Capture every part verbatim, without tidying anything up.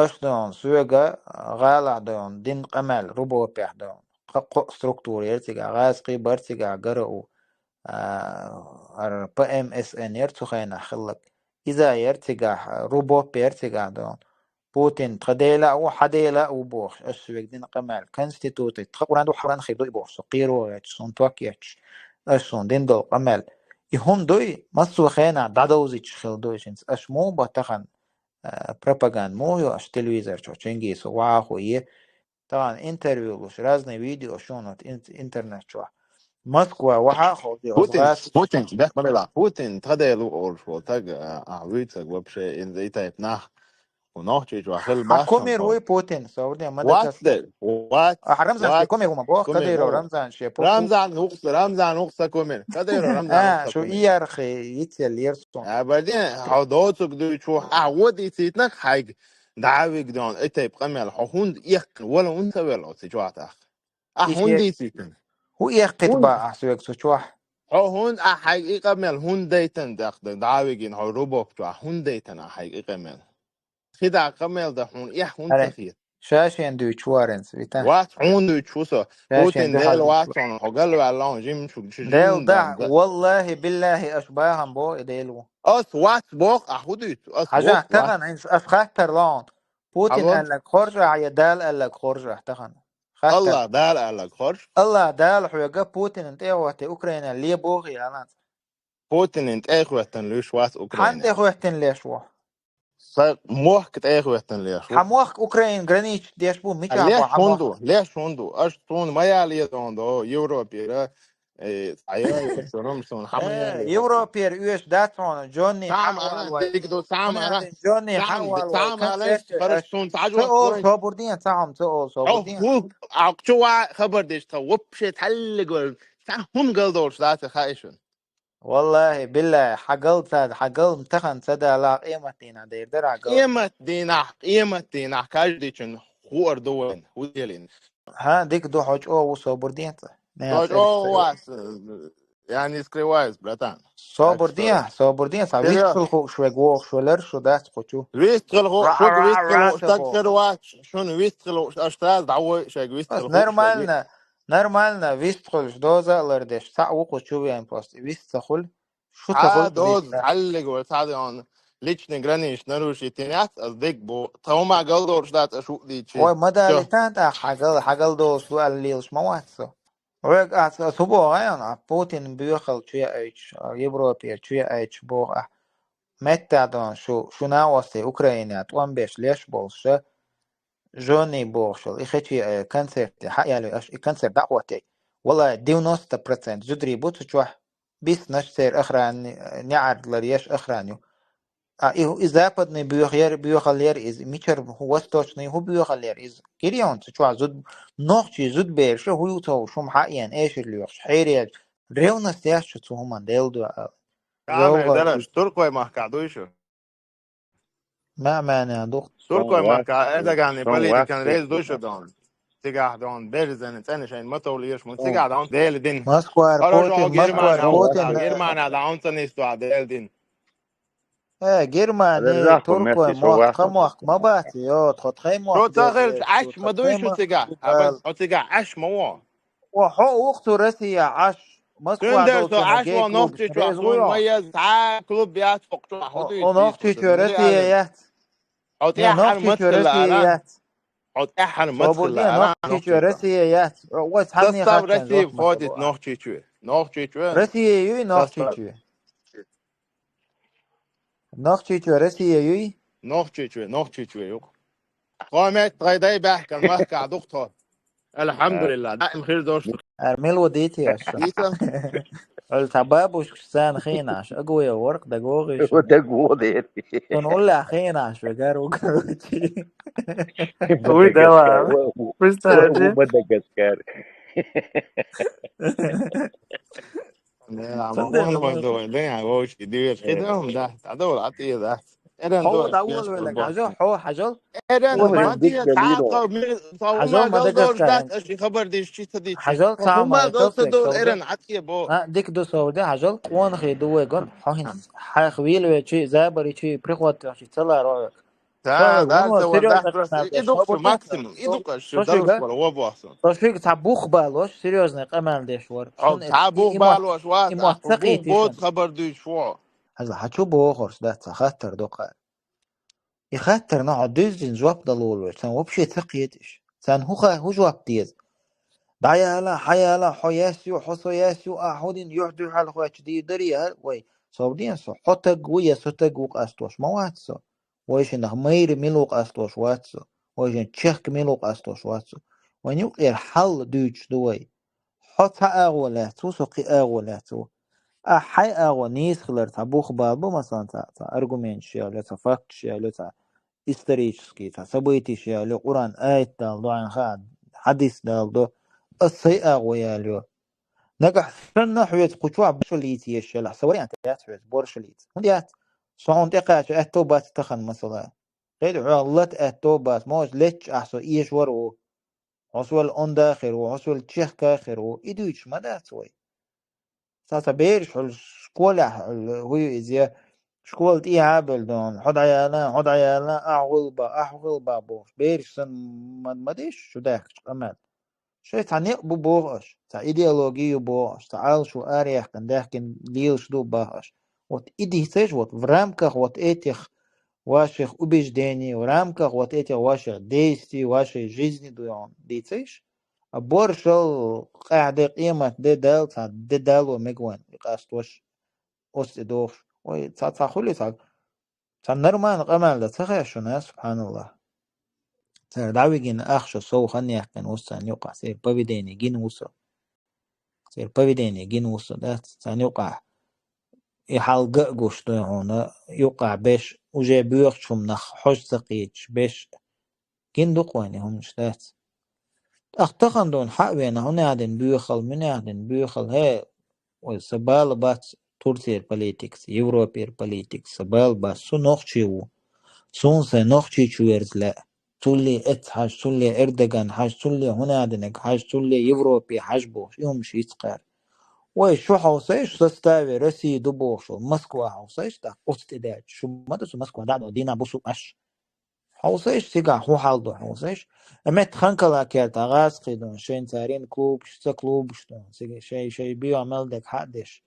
Аш дон, соьга гӀалахь дон, дин къамаьл, рубопехь дон. Кхо структура яр цигахь, гӀазкхий бар цигахь, гара у, а, ар П М С Н яр цу хенахь хиллаг. Иза яр цигахь, рубоп яр цигахь дон. Путин тха Дела а ву, хьан Дела а ву бохуш, аш соьга дин къамаьл. Конституци, тха Къуръан ду, хьаран хир ду и бохуш, со кхеро гӀетташ, суна ток етташ, аш суна дин долу къамаьл. И хӀума дуй, массо а хенахь дӀадовзийташ хила дуй шинца. Аш муха бан тахана, а, пропаганда муха йо аш телевизор чу, Чингису, ваху е, тахана интервью луш, разные видео шуна вот ин-, интернет чохь. Москва вахьа а ховде, Путин, Путин, бехк ма белахь, Путин тха Дела ву олуш волу таг, а, а, вуьйцаг вообще, и тайп нах. Хьо нохчийчохь хила бахьана кумир вуй Путин, со вурден ма дакаста. Вац де, вац, Ахьа Рамзан шен вац, кумир хӀума боху, кумир Кадыров ву. Рамзан шен пу-, Рамзан вукху, Рамзан вукху сан кумир. Кадыров Рамзан вукху сан кумир. А, шу иярхи йицъелла ера суна. А, бадин, хьо доцург дуьйчу, а, вон дийцийтинарг хьайга дӀа а вигна, и тайп къамел, хьо хӀунда эккхина, вала хӀунда ца велла оцу чохь тӀаккха? Ахьа хӀунда дийцийтина? ХӀун эккхита ба ахьа соьга цу чохь? Хьо хӀунда, ахьа хьайга и къамел хӀунда дайтина тӀаккха, дӀа а вигина, хьо рубоп чохь, хӀунда дайтина ахьа хьайга и къамел? Хида къамел дан хьуна эхь хӀунда ца хета? Ша шен дуьйчу варенца, вита. Вац, хьуна дуьйчу хӀу со. Путин Дела вац хьуна, хьо галваьлла хьуна, жимчуг, чи Дела жимчуг да, дан. Валлахи, биллахи, аш бахам бо, и Дела ву. Ас вац боху, а хӀу дуьйцу? Ас хьажа, вац, тахана, ас хаттар лаун. Путин аьллаг хоржа, я Дала аьллаг хоржа, тахана. Хаттар. Аллах Дала аьллаг хорж. Аллах Дала хьоьга Путинан тӀе а хӀотте Украина ле боху, я аланца. Путинан тӀе а хӀоьттина луьйш вац Украина. Хьан тӀе хӀоьттина леш ву? Сан мохк тӀе а хӀоьттина леш ву. Хьан мохк Украина граница деш бу, мича леш хьан хӀун ду, леш хӀун ду? Аш суна ма яла езон до, Европера, э, цхьа яла езон, суна хьан ма яла езон. Европера оьш дац хьуна, Джонни хьан валвай. Диг ду, цхьа ма ара. Джонни хьан валвай. Хорошо, суна цхьа жо. Ца ол собурдин, ца хьам, ца ол собурдин. ХӀу, а чу ва хабар деш тха, вообще тхьаллиг вар. Ца хӀума галдолуш дац хаишун. Валлахи, биллахи, хьан гал ца, хьан гал тахана ца дала, къемат дийнахь дер дара хьан гал. Къемат дийнахь, къемат дийнахь, каждый чин хуур ду вайн, хӀу делин. ХӀа, дика ду хьо чӀогӀа ву собур ден ца. Хьо чӀогӀа ву ас, я не скрываюсь, братан. Собур ден, собур ден, сан вистхила хууш вег вохуш велар шу дац кху чу. Вистхила хууш, шуг вистхила хууш, стаг хир вац, шуна вистхила хууш, аш таз дӀавой шег вистхила хууш. Нормально, нормально, вистхилш, доза а лардеш, цхьаъ ву кху чу вен пост, вист ца хуьлу. Шу ца хуьлу доза, хьаллиг вай, цхьа де он личный граница нарушить яц, ас диг бу. Тхо ма галдолуш дац, аш ву дийчи. Ой, ма далитан тӀаккха хьагал, хьагал долуш ду аьлла лелаш ма вац со. Вайга ас, ас хӀу боху айхьа, а Путин боьхал чу яайча, а Европера чу яайча боху ахь. Меттахдон шу, шу наосте Украина тӀом беш леш болуш ша, Жони бохуш йолу, и хечи, э, концерте хьаъ ялви аша и концерт дӀахӀоттей. Валай, девяносто процент зударий бу цу чохь, биснаш церан охрана, э, неӀардлар еш охрана ю. А и, и западный боьха яр, боьхал яр иза, мичара хӀу восточный хӀу боьхал яр иза. Гирйон цу чохь зуд, нохчий зудбераш хӀу ю цо шума хьаъен, эшар лоьхуш, хьеръелча, ревность яц шу цу хӀуман, Делла дуьхьа ала. Камер дараш, туркой махкахь дуй шу? Ма-, маьӀна ду. Туркой махкахь Эрдоганы политикан реза дуй шу дон. Цигахь дон, берзани, цӀена шайн ма товлийша, мун цигахь дон, Дела дин. Москвара Путин, Москвара Путин. Германия дон, цӀена Дела дин. Э, Германия, туркой мохк, тха мохк ма бац, йо, тхо тхай мохк. Шу ца хилча, Ӏаш ма дуй шу цигахь. Абан, хьо цигахь Ӏаш ма вон. О, хьо уху цу Россия Ӏаш, Москва долчу гей клуб. Нохчийчу ма еза, цхьа клуб яц хӀокху чохь, хӀу дуьйцу. Нохчийчу Россия яц. Хьо тӀаьххьара мацалла ара. Хьо тӀаьххьара мацалла ара. Нохчийчу Россия яц. Вай цхьанне состав России входит нохчийчу. Нохчийчу. Россия юй нохчийчу. Нохчийчу Россия юй? Нохчийчу, нохчийчу юкъ. Хьо метта тхай дай баьхкан махкахь ду-кх тхо. Алхьамдулилла, даим хир долуш ду. Ара мила ву дийти аша? Дийца? Ола цхьа бабушкаш царна хийнаш, агуя воркъ дагвогӀийша. ДагвогӀ дер. Цунна уллехь хийнаш вегар ву, короче. Уй, давай. Представьте. Мадагаскар. Не, а ма вон ван ду вайн, да, вовчи, дивер хидам, да. Адавал атия, да. Эрен хьо дагвол велаг, хьажал, хьо, хьажал. Эрен, ма дия, тако, мир, савуна галдолуш дац, аши хабар диш, чи ца диш. Хьажал, цама галса дол, эрен, атия бо. А, дик ду сов де, хьажал, къонахий ду вай гон, хьо хин, хьайх вил ве чи, забари чи, приход чи, цала ровек. Да, да, да, серьёзно, и дукха максимум, и дукха шо даруш вара, ва бохсун. Со шуга цхьа бух балош, серьёзный къамел деш вар. Хьо цхьа бух балош вац, и мо цакхетиш. Бод хабар дуйш ву. Хаза хьачу бохорс да, цхьа хаттар докха. И хаттар на хьо дуьззин жоп далулвеш, цан вообще ца кхетиш. Цан хӀуха хӀу жоп деза. ДӀаяла, хьаяла, хьо яс ю, хьо со яс ю, а хьо дин юхь дуьхьал хвач ди дари, а, вай. Совден со, хьо таг ву, я со таг ву къастош, ма вац со. Вай шинах майри милу къастош вац со. Вай шин чехк милу къастош вац со. Вай нюкъер хьал дуьйч ду вай. Хьо ца агӀо лац ву, со кхи агӀо лац ву. А хьай агӀо нийс хилар ца бух бал бу, масалан, ца, ца аргумент шияле, ца факт шияле, ца исторический, ца событий шияле, Къуран аят дал до, ан ха хадис дал до. А сай агӀо ял ю. Нагахь санна хьоьца кхучу а башалийц ешшала, са вариант яц хьоьца, боршалийц. Хунда яц? Со хьун тӀекхача, аьтту бац тахан масала. Хеда хьо лат аьтту бац, мож летч ахь со еш вар ву. Хьосвал онда хир ву, хьосвал чехка хир ву. И дуьйч ма дац вай. Ца ца берш хьул школе хьул, хӀу ю изя, школа тӀе хьабел дон, хьо дӀаяна, хьо дӀаяна, ахь гӀулба, ахь гӀулба бохуш. Берш сан ма, ма деш, шу дахкаш къамел. Шай цхьа некъ бу боху аш, цхьа идеология ю боху аш, цхьа Ӏалашо араяьккхина, даьхкина лелаш ду баху аш. Вот и дийцаш, вот в рамках вот этих ваших убеждений, в рамках вот этих ваших действий, вашей жизни ду йон дийцаш, а боршал къаьхьа де, къемат де, дал цхьа де дало мегван, и къастош, оцци дохуш. Ой, цхьа, цхьа хули цхьа Цхьа нормально къамел дан ца хаьа шуна, субханаллах. Цара дӀавигина ахча сов хан яьккхина ву царна юкъа, церан поведение гина ву со. Церан поведение гина ву со, да, царна юкъа. И хьал га а гуш ду хьуна, юкъа беш, уже боьхачу хӀуманах хьожа ца кхеташ, беш, гина ду-кх вайна и хӀуманаш, дац. ТӀаккха тахан дуна хьа а вена, хӀунда аьлла дина боьхал, муьнехь дина боьхал, хӀе, вай сан бала бац, Турцера политикаца, Европера политикаца, сан бала бац, со нохчи ву. Суна сайн нохчи чу верза лаьа. Цулли эцца хьажа, цулли Эрдоган хьажа, цулли хӀунадинаг хьажа, цулли Европе хьажа бохуш, и хӀумаш йицкхара. Вай шу хьовсайш, составе России ду бохуш, Москва хьовсайш, тӀаккха оцу тӀе даьлча, шу ма ду со Москва дӀа а дина бусу Ӏаш. Хьовсайш, цигахь хӀун хьал ду хьовсайш? Э, метта ханкала керта гӀазкхий ду, шайн царийн клубаш, ца клубаш ду, цига шай, шай био мел дег хьа а деш.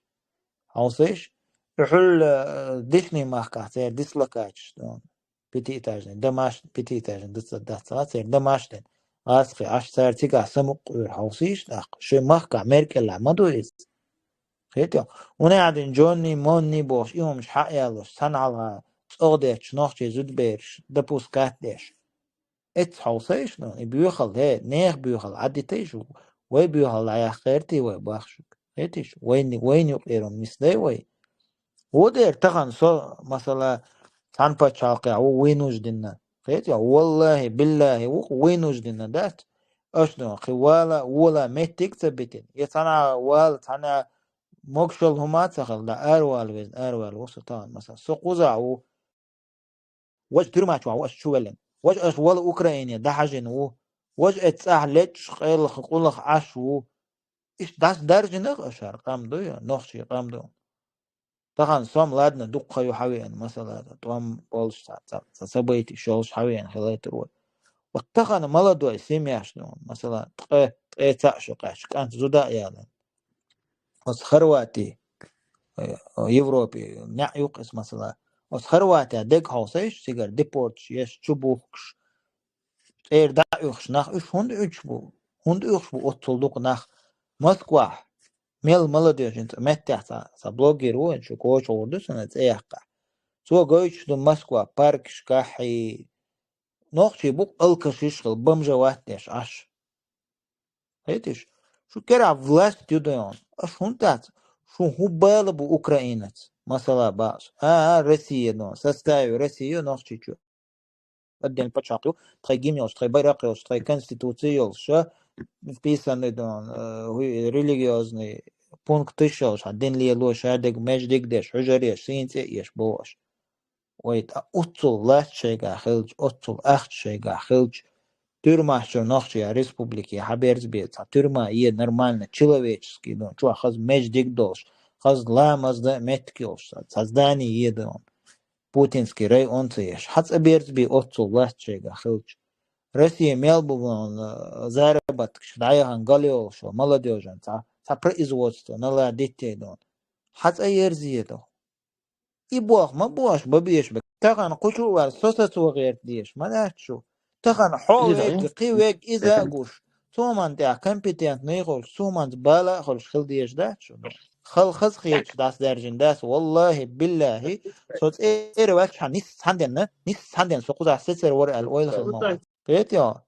Хьовсайш? И хьуьлла, э, дишний махкахь церан дислокачаш ду. Пятиэтажный, домаш, пятиэтажный ду ца дац, ца церан домаш ден. ГӀазкхий Ӏаш цара цигахь самукъуьйр хьовсийш тӀаккха. Шайн махкахь Меркель ма ду иза. Хетий? Унахьа дина Джонни, Монни бохуш, и хӀумаш хьа а ялош, цхьана хьалха цӀогӀа детташ нохчий зудабераш допускать деш. Эцца хьовсайш, ну, и боьхал, хӀе, нехан боьхал Ӏадитайш, вай боьхал дӀаяхкхертий вай бахшуг. Хетиш? Вайни, вайни юкъера нисдай вай. Ву дера тахан со, масала, цхьана пачхьалкхехь ву вынужденно. Хетий? Валлахи, биллахи, ву вынужденно дац. Аш ну, кхин вала, вола меттиг ца битина. Я цхьана вала, цхьана могушалла хӀума а ца хилла, да, аравала везна, аравала ву со тахан, масала. Со кхузахь ву. Важа тюрьма чохь ву аш чу веллина. Важа аш вала Украине дӀахьажина ву. Важа эццахь лечча къайлаха, къулаха Ӏаш ву. Иштта дӀасадаржинарг аш хӀара къам ду, я нохчий къам ду. Тахан сом, ладно, дуккха ю хьавеана, масала, тӀом болуш цхьа, цхьа, цхьа событий шолуш хьавеана хилайтар вай. Вот тахан молодой семьяш ду, масала, ткъе, ткъе цхьаъ шо кхаьчча, кӀант зуда а ялан. Оцу Хорвати, э, Европе неӀ юкъа иза, масала. Оцу Хорватия дега хьовсайш, цигара депорташ еш, чу бухкуш, цӀера дӀа а уьхуш нах, уьш хӀунда уьдуш бу? ХӀунда уьхуш бу оццул дукха нах? Москвахь мел молодежь, меттехь цхьа, цхьа блогер ву, шу коча гӀур ду сана цӀе яккхахь. Цо гойтуш ду Москва паркашкахь и нохчий бу-кх алкашиш хила, бомжа ват деш Ӏаш. Хетиш? Шу керахь власть ю дойон. Аш хӀунда дац? Шун хӀун бала бу украинац? Масала баъс. А, а, Россия дон. Составе Россия нохчий чу. Отдельный пачхьалкх ю. Тхай гимн йолуш, тхай байракх йолуш, тхай конституция йолуш, ша вписанный дон, э, хӀу-, религиозный пункташ йолуш, хьан дин лело, ша дег междиг деш, хьужар еш, сийна цӀе еш бохуш. Вай тӀа оццул власть шайгахь хилча, оццул ахча шайгахь хилча, тюрьмаш чу нохчий республике хьаберза беза, цхьа тюрьма е нормально, человеческий, ну, чохь хаза междиг долуш, хаза ламаз дан меттиг йолуш, цхьа здание е дан. Путинский район ца еш. ХьацӀа берзби оццул власть шайга хилча. Россия мел бу вон, э, заработкаш дӀаяхан гал йолуш ву, молодёжан цхьа, цхьа производство, наладить дон. ХьацӀа ерзиеду. И бох ма бош, бабеш бе. Тахан кхучу вар со сацо гӀерта деш, ма дац шу. Тахан хьо Иза вег, кхи вег иза а гуш. Цуман тӀехь компетентный хуш, цуман бала а хуш хил деш дац шу. Хал хаз хеташ дас даржин дас, валлахи, биллахи, со цӀера вач хьан нис цхьанденна, нис цхьанден со кхузахь сецер вар аьлла ойла хил ма вац. Кхетий хьо?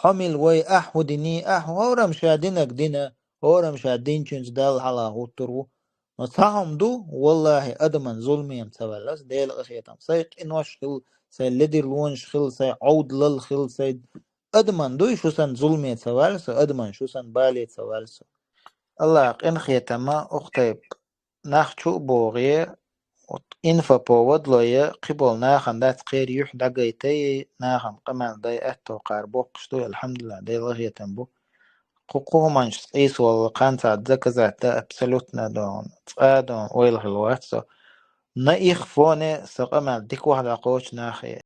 Хьо мил вай ахь хӀу дини, ахь хӀорам ша динаг дина, хӀорам ша динчуьнца Далла хьалха гӀуттур ву. Но цхьа хӀума ду, валлахи, адаман зулмем ца ваьллас, Дела къахетам. Сай къинош хил, сай ледирлонаш хил, сай Ӏовдалал хил, сай адаман дуй, шу сан зулме ца ваьлла со, адаман шу сан бале ца ваьлла со. Аллах къинхетама, ухтайб, нах чу а богӀе, вот инфоповод ло е, кхибол нахан дац кхер юьхь дӀагайтай, нахан къамел дай аьтту кхар боккхуш ду, алхьамдулилла, Дела къахетам бу. Кху кху хӀуманаш цӀийсволла кханца заказать да абсолютно дон, цкъа дон ойла хила вац со. На их фоне са къамел дика ваха дӀакхочу нахе.